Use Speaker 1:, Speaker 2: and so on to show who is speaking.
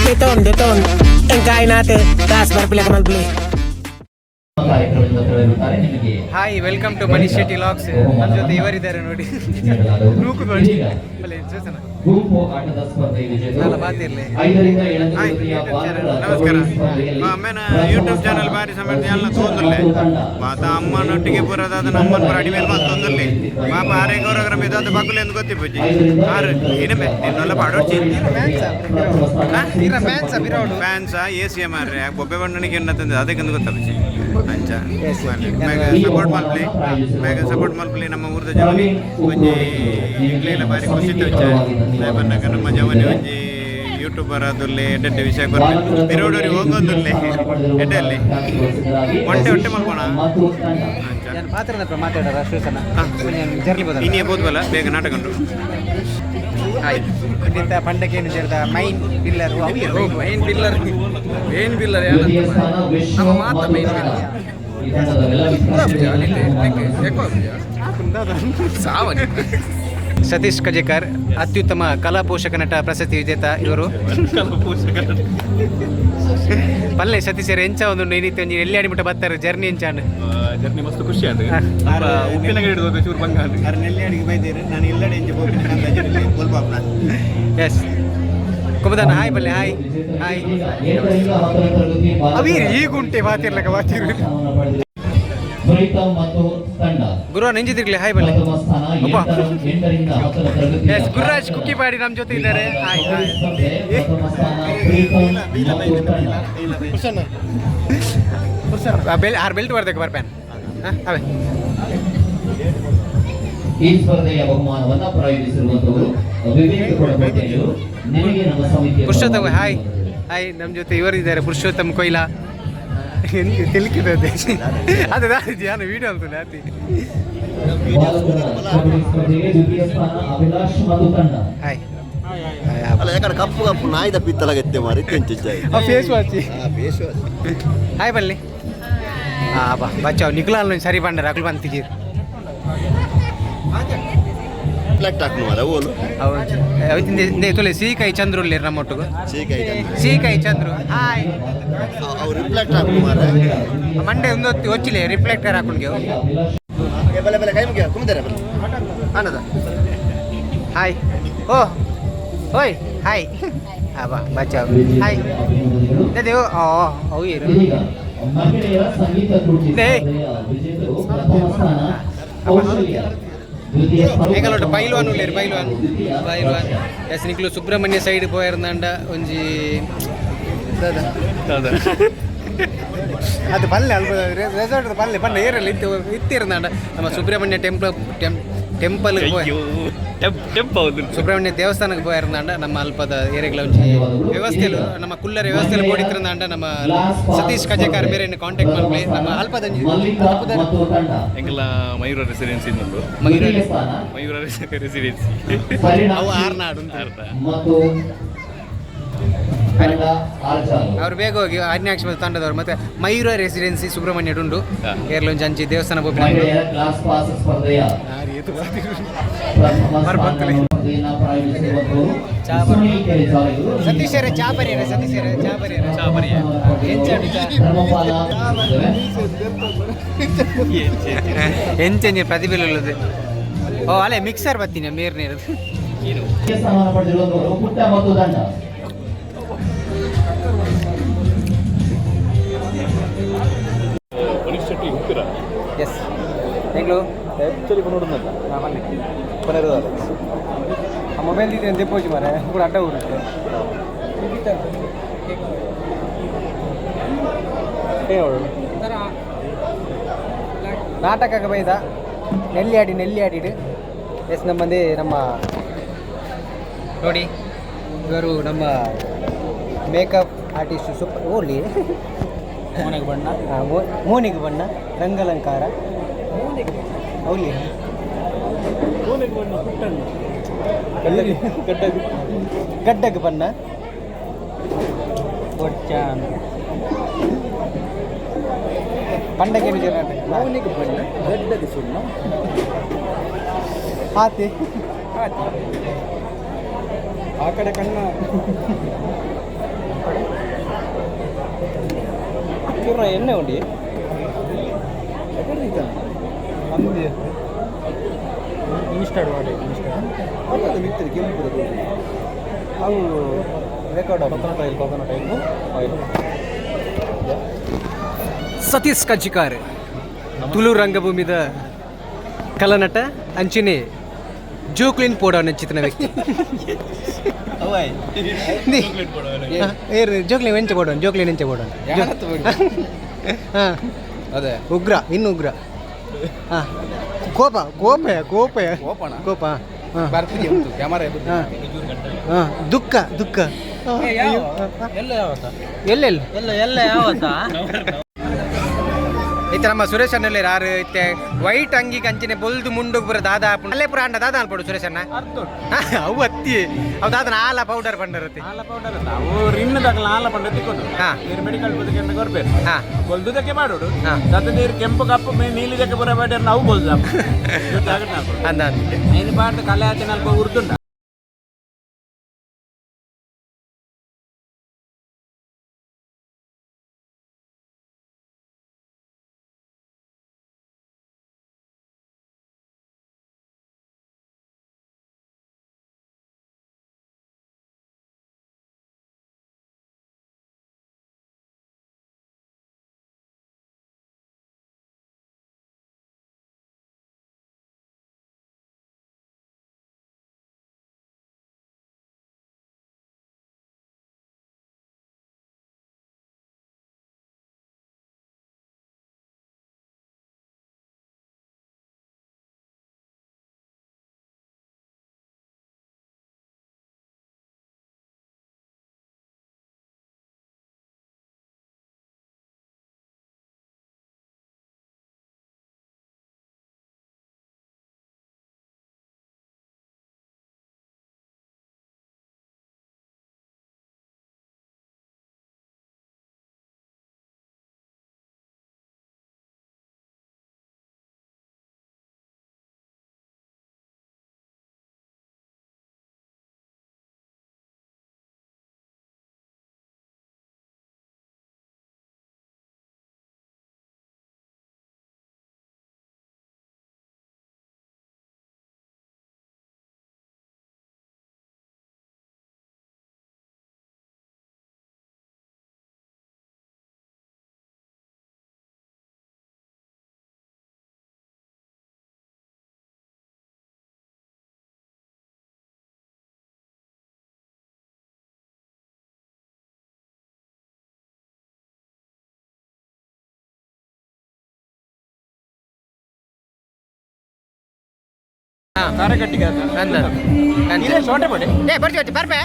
Speaker 1: ದೆತೋನ್ ದೆತೋನ್ ಎಂಕಾಯ್ನಾತೆ ಕಾಸ್ ಬರ್ಪಿಲಕ ಮಲ್ಪಲಿ.
Speaker 2: ಕಾರ್ಯಕ್ರಮದಿಂದ ತೆರಳಿರುತ್ತಾರೆ ನಿಮಗೆ.
Speaker 3: Hi, welcome to Manish Shetty vlogs. ನನ್ನ ಜೊತೆ ಇವರಿದ್ದಾರೆ ನೋಡಿ.
Speaker 2: ನೀಡಲಾಗುವುದು.
Speaker 3: ನೂಕು ನೋಡಿ.
Speaker 2: ಇದೀಗ
Speaker 3: ಬಲೆ, చూసానా?
Speaker 2: ಗುಂಪು ಆಟದ ಸ್ಪರ್ಧೆ ವಿಜೇತರು
Speaker 3: చాలా బాగా తీರ್ಲೆ.
Speaker 2: ಐದರಿಂದ ಏಳನೇ
Speaker 3: ಹಾಯ್,
Speaker 2: ತರಗತಿಯ
Speaker 3: ಯೂಟ್ಯೂಬ್
Speaker 2: ಬಾಲಕರ
Speaker 3: ಚಾನೆಲ್.
Speaker 4: ನಮಸ್ಕಾರ.
Speaker 2: ಕಬಡ್ಡಿ ಸ್ಪರ್ಧೆಯಲ್ಲಿ
Speaker 4: ಅಮ್ಮನ
Speaker 2: ಪ್ರಥಮ
Speaker 4: ಯೂಟ್ಯೂಬ್ ಚಾನಲ್
Speaker 2: ಸ್ಥಾನ
Speaker 4: ಬಾರಿ ಸಮರ್ಥ ಎಲ್ಲ ತೋಂದುಲ್ಲೆ.
Speaker 2: ಮತ್ತು ತಂಡ.
Speaker 4: ಮಾತ ಅಮ್ಮನೊಟ್ಟಿಗೆ ಪೂರದಾದ ನಮ್ಮನ್ ಪೂರ ಅಡಿಮೇಲೆ ಮಾತು ತೊಂದುಲ್ಲೆ. ಪಾಪ ಆರೆ ಗೌರವರ ಮೆದಾದ ಬಗ್ಗುಲೆ ಎಂದು ಗೊತ್ತಿಪ್ಪುಜಿ. ಆರು ಏನಮ್ಮೆ ನಿನ್ನೆಲ್ಲ ಪಾಡೋಡ್ಚಿ.
Speaker 2: ಪ್ರಥಮ ಸ್ಥಾನ
Speaker 3: ಇರ ಫ್ಯಾನ್ಸ್ ಬಿರೋಡು.
Speaker 4: ಫ್ಯಾನ್ಸ್ ಎ ಸಿ ಎಂ ಆರ್ರೆ ಬೊಬ್ಬೆ ಬಣ್ಣನಿಗೆ ಎನ್ನತ್ತಂದೆ ಅದಕ್ಕೆಂದು ಗೊತ್ತಪ್ಪುಜಿ. ಅಂಚ
Speaker 3: Yes.
Speaker 4: Support ಮಲ್ಪಲಿ, ಬೇಗ ಸಪೋರ್ಟ್ ಮಲ್ಪಲಿ. ನಮ್ಮ ಊರದ ಜವನಿ ಒಂಜಿ ಎಂಕ್ಲೆಲ ಬಾರಿ ಖುಷಿ ತೋಚ ಬನ್ನಗ ನಮ್ಮ ಜವನಿ ಒಂಜಿ ಯೂಟ್ಯೂಬರ್ ಆದುಲ್ಲೆ ಎಡ್ಡೆ ವಿಷಯ ಕೊರ್ಪೆ ಬಿರೋಡೋರಿ ಹೋಗೋದುಲ್ಲೆ ಎಡ್ಡೆ ಅಲ್ಲಿ ಒಂಟೆ ಹೊಟ್ಟೆ ಮಲ್ಪೋಣ.
Speaker 2: ಮತ್ತು ತಂಡ.
Speaker 4: ಅಂಚ.
Speaker 3: ನಾನು ಪಾತ್ರ ಮಾತಾಡೋರ ಶೂಸನ.
Speaker 4: ಹಾ.
Speaker 3: ಜರ್ಲಿ ಬದಲ.
Speaker 4: ಇನಿ ಬೋದ್ವಲ್ಲ ಬೇಗ ನಾಟಕ ಉಂಟು.
Speaker 3: ಹಾಯ್, ಖಂಡಿತ ಪಂಡಕೇನು ಸೇರಿದ main pillar.
Speaker 5: Main pillar, main pillar.
Speaker 2: ದ್ವಿತೀಯ ಸ್ಥಾನ ವಿಶ್ವ
Speaker 5: ನಮ್ಮ ಮಾತ
Speaker 2: ಮತ್ತು
Speaker 5: main
Speaker 2: ತಂಡ. ಈ ತಂಡದ ಎಲ್ಲ ವಿದ್ಯಾರ್ಥಿಗಳಿಗೆ
Speaker 5: ಸಾವನಿ.
Speaker 3: ಸತೀಶ್ ಕಜೇಕರ್, ಅತ್ಯುತ್ತಮ ಕಲಾ ಪೋಷಕ ನಟ ಪ್ರಶಸ್ತಿ ವಿಜೇತ ಇವರು. ಪಲ್ಲೆ ಸತೀಶ್ ಎಂಚ ಒಂದು ನೀನಿತ್ತು ಒಂಜಿ ಎಲ್ಲಿ ಅಡಿಮುಟ್ಟ ಬರ್ತಾರೆ, ಜರ್ನಿ ಎಂಚಾಂಡ್?
Speaker 5: ಜರ್ನಿ ಮಸ್ತ್ ಖುಷಿ ಆಯ್ತು. ಉಪ್ಪಿನ ಅಂಗಡಿ ಹಿಡಿದು ಚೂರು ಬಂಗ ಆಂಡ್.
Speaker 4: ಅರೆ ನೆಲ್ಲಿ ಅಡಿಗೆ ಬೈದೇರು ನಾನು ಇಲ್ಲಡೆ ಇಂಚ ಪೋಪಿನ ಅಂದಾಜಿನಲ್ಲಿ ಕೊಲ್ಪಾಪ್ನ.
Speaker 3: ಎಸ್, ಕುಮದಾನ ಹಾಯ್ ಪಲ್ಲೆ, ಹಾಯ್ ಹಾಯ್.
Speaker 2: ಇದೀಗ ಏಳರಿಂದ ಹತ್ತರ ತರಗತಿ ಬಾಲಕರ
Speaker 3: ಅವೀರ್ ಈ ಗುಂಟೆ ಬಾತಿರ್ಲಕ ಬಾತಿರು.
Speaker 2: ಸ್ಥಾನವನ್ನು ಪಡೆದಿದೆ. ಪ್ರೀತಮ್ ಮತ್ತು ತಂಡ.
Speaker 3: ಗುರುವ ನೆಂಜಿದಿರ್ಲಿ, ಹಾಯ್ ಬಲ್ಲೆ.
Speaker 2: ಪ್ರಥಮ ಸ್ಥಾನ
Speaker 3: ಅಬ್ಬಾ.
Speaker 2: ಎಂಟರಿಂದ ಹತ್ತರ ತರಗತಿಯ
Speaker 3: ಎಸ್, ಗುರುರಾಜ್ ಕುಕ್ಕಿಪಾಡಿ ನಮ್ಮ ಜೊತೆ ಇದ್ದಾರೆ. Hi hi.
Speaker 2: ಸ್ಪರ್ಧೆ ಪ್ರಥಮ ಸ್ಥಾನ ಪ್ರೀತಮ್ ಮತ್ತು ತಂಡ.
Speaker 3: ಬೆಲ್ ಆರು ಬೆಲ್ಟ್ ಬರ್ಬೇಕು ಬರ್ಪೇನ್ ಅವೇ.
Speaker 2: ಈ ಸ್ಪರ್ಧೆಯ ಬಹುಮಾನವನ್ನ ಪ್ರಾಯೋಜಿಸಿರುವಂತವರು ವಿವೇಕ್ ಕೊಡಪಟ್ಟೆಯವರು, ನಿಮಗೆ ನಮ್ಮ ಸಮಿತಿಯ
Speaker 3: ಪುರುಷೋತ್ತಮ
Speaker 2: ಪರವಾಗಿ
Speaker 3: ಹಾಯ್.
Speaker 2: ಧನ್ಯವಾದಗಳು.
Speaker 3: ಹಾಯ್, ನಮ್ಮ ಜೊತೆ ಇವರು ಇದ್ದಾರೆ, ಪುರುಷೋತ್ತಮ್ ಕೊಯ್ಲಾ. ತಿಳಿಕಿದೆ ಅದೇ ನಾನು ವಿಡಿಯೋ ಅಂತ ಆತಿ.
Speaker 2: ಬಾಲಕರ ಕಬಡ್ಡಿ ಸ್ಪರ್ಧೆಗೆ ದ್ವಿತೀಯ ಸ್ಥಾನ ಅಭಿಲಾಷ್ ಮತ್ತು ತಂಡ.
Speaker 3: ಹಾಯ್.
Speaker 6: ಅಲ್ಲ, ಯಾಕಂದ್ರೆ ಕಪ್ಪು ಕಪ್ಪು ನಾಯಿದ ಪಿತ್ತಲಾಗತ್ತೆ ಮಾರಿ ಕೆಂಚಿ.
Speaker 3: ಫೇಸ್ ವಾಚಿ.
Speaker 6: Face wash.
Speaker 3: ಹಾಯ್ ಬಲ್ಲಿ. ಹಾಂ ಬಾ ಬಚ್ಚಾವ್ ನಿಕ್ಲಾಲ್ ಸರಿ ಬಂಡರ್ ಅಕ್ಲು ಬಂತಿದ್ದೀರಿ.
Speaker 6: ರಿಫ್ಲೆಕ್ಟ್ ಹಾಕ್ನು ಮಾರ ಓಲು.
Speaker 3: ಹೌದು, ತುಲೆ ಸೀಕೈ ಚಂದ್ರು ಉಳ್ಳೇರು ನಮ್ಮೊಟ್ಟಿಗೆ.
Speaker 6: ಚೀಕೈ.
Speaker 3: ಸೀಕೈ ಚಂದ್ರು, ಹಾಯ್.
Speaker 6: ಅವ್ರು ರಿಫ್ಲೆಕ್ಟ್ ಹಾಕ್ನು ಮಾರ.
Speaker 3: ಮಂಡೆ ಒಂದು ಹೊತ್ತಿ ಹೊಚ್ಚಿಲೆ ರಿಫ್ಲೆಕ್ಟರ್ ಹಾಕೊಂಡ್ಗೆ.
Speaker 2: ಅಭಿಲಾಷ್.
Speaker 6: ಬೆಲೆ ಬೆಲೆ ಕೈ ಮುಗಿಯ ಕುಮ್ತಾರೆ ಬೆಲೆ ಆನದ.
Speaker 3: ಹಾಯ್, ಓ ಓಯ್, ಹಾಯ್. ಹಾಂ ಬಾ ಬಚ್ಚಾವ್, ಹಾಯ್.
Speaker 2: ಅಭಿನಂದನೆಗಳು.
Speaker 3: ಅದೇ ಓ ಅವು ಇರು.
Speaker 2: ಇದೀಗ ಮಹಿಳೆಯರ ಸಂಗೀತ ಕೃತಿ
Speaker 3: ಲೇ.
Speaker 2: ಸ್ಪರ್ಧೆಯ ವಿಜೇತರು ಪ್ರಥಮ ಸ್ಥಾನ ಕೌಶಲ್ಯ, ದ್ವಿತೀಯ ಸ್ಥಾನ
Speaker 3: ಎಂಗಲೊಟ್ಟು ಪೈಲ್ವಾನ್ ಉಳ್ಳೇರು, ಪೈಲ್ವಾನ್.
Speaker 2: ದ್ವಿತೀಯ
Speaker 3: ಪೈಲ್ವಾನ್.
Speaker 2: ರಕ್ಷಾ.
Speaker 3: ಎಸ್, ನಿಕ್ಲು ಸುಬ್ರಹ್ಮಣ್ಯ ಸೈಡ್ ಪೋಯಿರ್ನಾಂಡ ಒಂಜಿ ದಾದ ಅದು ಪಲ್ಲೆ ಅಲ್ಪ ರೆಸಾರ್ಟ್ ಪಲ್ಲೆ ಪಂಡ ಏರಲ್ಲಿ ಇತ್ತು ಇತ್ತಿರ್ನಾಂಡ ನಮ್ಮ ಸುಬ್ರಹ್ಮಣ್ಯ ಟೆಂಪಲ್ ಟೆಂಪಲ್
Speaker 5: ಅಯ್ಯೋ, ಟೆಂಪ್ ಟೆಂಪ್ ಹೌದು.
Speaker 3: ಸುಬ್ರಹ್ಮಣ್ಯ ದೇವಸ್ಥಾನಕ್ಕೆ ಪೋಯಿರ್ನಾಂಡ ನಮ್ಮ ಅಲ್ಪದ ಏರಿಯಾಗಳ ಒಂಜಿ ವ್ಯವಸ್ಥೆ, ನಮ್ಮ ಕುಲ್ಲರ ವ್ಯವಸ್ಥೆ ಬೋಡಿತ್ತಿರ್ನಾಂಡ ನಮ್ಮ ಸತೀಶ್ ಕಜೇಕಾರ್ ಬೇರೆ ಕಾಂಟ್ಯಾಕ್ಟ್ ಮಾಡ್ಲಿ. ನಮ್ಮ ಅಲ್ಪದ ಒಂಜಿ
Speaker 2: ಮಲ್ಲಿಕಾ ಮತ್ತು ತಂಡ.
Speaker 5: ಎಂಗಲ ಮಯೂರ ರೆಸಿಡೆನ್ಸಿ ಇನ್ನೊಂದು.
Speaker 3: ಮಯೂರ.
Speaker 2: ದ್ವಿತೀಯ ಸ್ಥಾನ
Speaker 5: ಮಯೂರ ರೆಸಿಡೆನ್ಸಿ.
Speaker 3: ಅವು
Speaker 2: ಪರಿಣಾಮ
Speaker 3: ಆರ್ನಾಡು ಅಂತ.
Speaker 5: ಅರ್ಥ.
Speaker 2: ಮತ್ತು ತಂಡ ಆರ್ಜಾಲು.
Speaker 3: ಅವ್ರು ಬೇಗ ಹೋಗಿ ಅರಣ್ಯಾಕ್ಷ ತಂಡದವರು ಮತ್ತೆ ಮಯೂರ ರೆಸಿಡೆನ್ಸಿ ಸುಬ್ರಹ್ಮಣ್ಯ ಡುಂಡು.
Speaker 5: ಹಾ.
Speaker 3: ಏರ್ಲೊಂಜಿ ಅಂಚಿ ದೇವಸ್ಥಾನ ಪೋಪಿನ.
Speaker 2: ಮಹಿಳೆಯರ ಕ್ಲಾಸ್ ಪಾಸ್ ಸ್ಪರ್ಧೆಯ ಪ್ರಥಮ
Speaker 3: ಬರ್ಬತ್ತಲೆ.
Speaker 2: ಸ್ಥಾನವನ್ನು ಪ್ರಾಯೋಜಿಸಿರುವಂತವರು
Speaker 3: ಚಾ ಬರ್-
Speaker 2: ಸುನೀಲ್ ಕೆರೆಜಾರ್ ಇವರು.
Speaker 3: ಸತೀಶರೇ ಚಾ ಬರೀರೆ, ಸತೀಶರೇ ಚಾ ಬರೀರೆ.
Speaker 5: ಚಾ ಬರಿಯೆ.
Speaker 3: ಎಂಚಾಡು ಚಾ?
Speaker 2: ಧರ್ಮಪಾಲ ಇದ್ದಾರೆ.
Speaker 3: ಎಂಚಂಜಿ ಪ್ರತಿಬಿಲ್ಲುള്ളത് ಓ ಅಲ್ಲೇ ಮಿಕ್ಸರ್ ಬತ್ತೀನಿ ಮೇರ್ ನೀರು.
Speaker 2: ದ್ವಿತೀಯ ಸ್ಥಾನವನ್ನು ಪಡೆದಿರುವಂತವರು ಪುಟ್ಟ ಮತ್ತು ತಂಡ.
Speaker 5: ಮನೀಶ್ ಶೆಟ್ಟಿ ಹುಟ್ಟಿರ.
Speaker 3: ಎಸ್, ಎಂಗ್ಲು.
Speaker 5: ಆ್ಯಕ್ಚುಲಿ ನೋಡೋದಲ್ಲ.
Speaker 3: ಆ ಮೊಬೈಲ್ ಇದೆ ದೆಪ್ಪೋಜಿ ಮಾರೆ ಪೂರ ಅಡ್ಡ ಊರುತ್ತೆ. ನಾಟಕಕ್ಕೆ ಬೈದ ನೆಲ್ಲಿಯಾಡಿ ನೆಲ್ಲಿಯಾಡಿಡು. ಎಸ್, ನಮ್ಮಂದೇ ನಮ್ಮ ನೋಡಿ, ಇವರು ನಮ್ಮ ಮೇಕಪ್ ಆರ್ಟಿಸ್ಟ್ ಸೂಪರ್ ಓಲಿ.
Speaker 5: ಮೋನೆಗೆ ಬಣ್ಣ.
Speaker 3: ಮೋನಿಗೆ ಬಣ್ಣ, ರಂಗಲಂಕಾರ ಅವಲಿ.
Speaker 5: ಮೋನೆಗೆ ಬಣ್ಣ ಪುಟ್ಟಣ್ಣ.
Speaker 3: ಗಡ್ಡಕ್ಕೆ ಬಣ್ಣ. ಪಂಡಕ್ಕೆ
Speaker 5: ಮೋನೆಗೆ ಬಣ್ಣ, ಗಡ್ಡಗೆ ಸುಣ್ಣ.
Speaker 3: ಆತಿ.
Speaker 5: ಆ ಕಡೆ ಕಣ್ಣ.
Speaker 3: ಎಣ್ಣೆ ಉಂಡಿ. ಸತೀಶ್ ಕಜ್ಜಿಕಾರ್, ತುಳು ರಂಗಭೂಮಿದ ಕಲನಟ, ಅಂಚಿನೆ ಜೋಕ್ಲಿನ್ ಪೋಡ ನೆಚ್ಚಿತನ ವ್ಯಕ್ತಿ. ಏರು ಜೋಕ್ಲಿನ್ ಎಂಚ ಪೋಡೋಣ? ಜೋಕ್ಲಿನ್ ಎಂಚ ಪೋಡೋಣ? ಹಾಂ,
Speaker 5: ಅದೇ.
Speaker 3: ಉಗ್ರ, ಇನ್ನು ಉಗ್ರ. ಹಾಂ, ಕೋಪ, ಕೋಪ, ಕೋಪ.
Speaker 5: ಕೋಪನಾ?
Speaker 3: ಕೋಪ, ಹಾಂ.
Speaker 5: ಬರ್ತಿದೆ ಉಂಟು ಕ್ಯಾಮರಾ.
Speaker 3: ಹಾಂ ಹಾಂ, ದುಃಖ, ದುಃಖ. ಎಲ್ಲೆಲ್ಲಿ
Speaker 1: ಎಲ್ಲ ಎಲ್ಲ ಯಾವತ್ತಾ?
Speaker 3: ಇತ್ತೆ ನಮ್ಮ ಸುರೇಶ್ ಅಣ್ಣಲ್ಲಿ ಯಾರು ಇತ್ತೆ ವೈಟ್ ಅಂಗಿ ಕಂಚಿನೆ ಬೊಲ್ದು ಮುಂಡು ಪೂರ ದಾದಾ ಅಲ್ಲೇ ಪೂರ ಅಂಡ ದಾದಾ ಅನ್ಪಡು ಸುರೇಶ್ ಅಣ್ಣ. ಅವು ಅತ್ತಿ ಅವು ದಾದನ ಆಲ ಪೌಡರ್ ಪಂಡರತಿ.
Speaker 5: ಆಲ ಪೌಡರ್ ಅವು ರಿನ್ ದಾಕಲ ಆಲ ಪಂಡ ತಿಕ್ಕೊಂಡು. ನೀರು ಮೆಡಿಕಲ್ ಬದಕ್ಕೆ ಕೊರ್ಬೇರು. ಬೊಲ್ದುದಕ್ಕೆ ಮಾಡೋಡು. ದತ್ತ ನೀರು ಕೆಂಪು ಕಪ್ಪು ನೀಲಿ ದಕ್ಕೆ ಬರ ಬೇಡ, ನಾವು ಬೊಲ್ದು.
Speaker 3: ಅಂದ.
Speaker 5: ಐನು ಪಾಂಡ್ ಕಲೆ ಆಚೆ ನಲ್ಪ ಉರ್ದುಂಡ.
Speaker 3: ಅಂದ.
Speaker 5: ಸೋಟೆ ಪಡೆ.
Speaker 3: ಏ, ಬರ್ತಿ ಬರ್ತಿ ಬರ್ಬೇ.